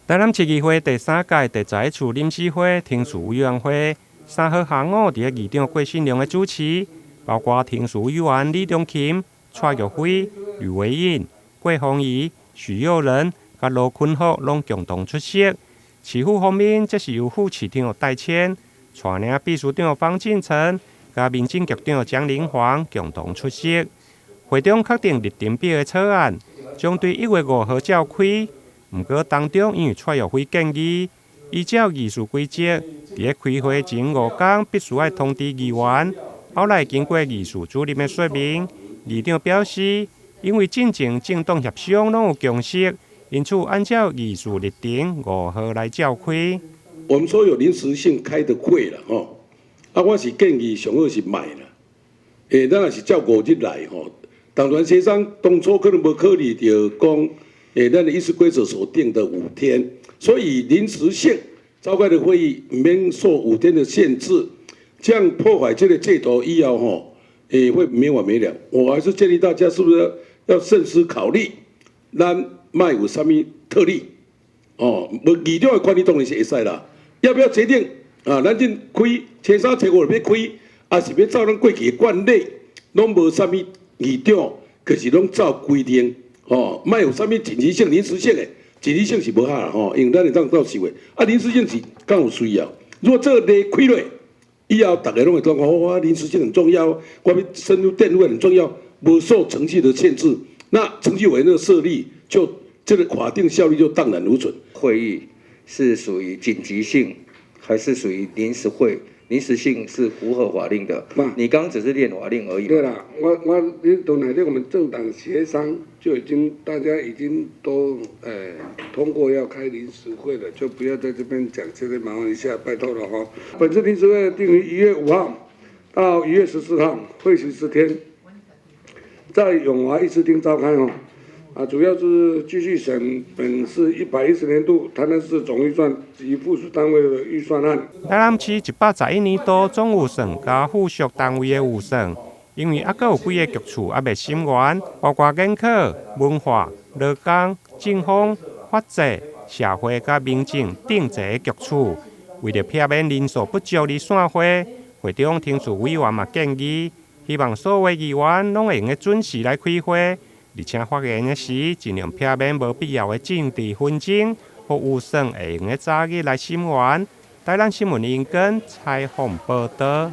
台南市議會第三屆第十一次臨時會聽事委員會3號下午，佇咧議長郭信良的主持，包括聽事委員李中琴、蔡玉輝、呂維穎、郭鳳儀、許佑仁、佮羅坤福攏共同出席。市府方面，則是由副市長戴謙、帶領秘書長方進成、佮民政局長江林煌共同出席。會中確定日程表的草案，將對1月5號召開。毋過當中因為蔡玉輝建議，依照議事規則，佇咧開會前5工必須愛通知議員。後來經過議事主任的說明，議長表示，因為進前政黨協商攏有共識，因此按照議事日程五號來召開。我們所有臨時性開的會啦，吼，啊，我是建議上好是莫啦，咱若是照5日來吼，黨團協商當初可能無考慮著講。咱的議事規則所定的五天，所以臨時性召開的會議毋免受五天的限制，這樣破壞這個制度以後吼，會沒完沒了。我還是建議大家是不是要慎思考慮，咱莫有啥物特例哦，無議長的權力當然是會使啦，要不要決定啊？咱這開初三、初五就欲開，抑是欲照咱過去的慣例，攏無啥物議長，可是攏照規定。哦，莫有啥物緊急性、臨時性的，緊急性是無法啦吼，因為咱會當到時會，啊，臨時性是敢有需要。如果這個例開落，以後逐家攏會講哦，臨時性很重要，我欲深入電路很重要，無受程序的限制，那程序委員的設立就這個法定效力就蕩然無存。會議是屬於緊急性，還是屬於臨時會？臨時性是符合法令的。你剛剛只是念法令而已。對啦，我你董乃，我們政黨協商就已經大家已經都通過要開臨時會了，就不要在這邊講，這個麻煩一下，拜託了哈。本次臨時會定於1月5號到1月14號，會期10天，在永華議事廳召開哦。啊，主要是繼續審本市110年度台南市總預算及附屬單位的預算案。台南市111年度總預算佮附屬單位的預算，因為猶閣有幾个局處猶未審完，包括研考、文化、勞工、政風、法制、社會佮民政等濟个局處，為著避免人數不足而散會，會中聽事委員嘛建議，希望所有議員攏會用得準時來開會。而且發言的時，盡量避免無必要的政治紛爭，予預算會用得早日來審完。台南新聞林根採訪報導。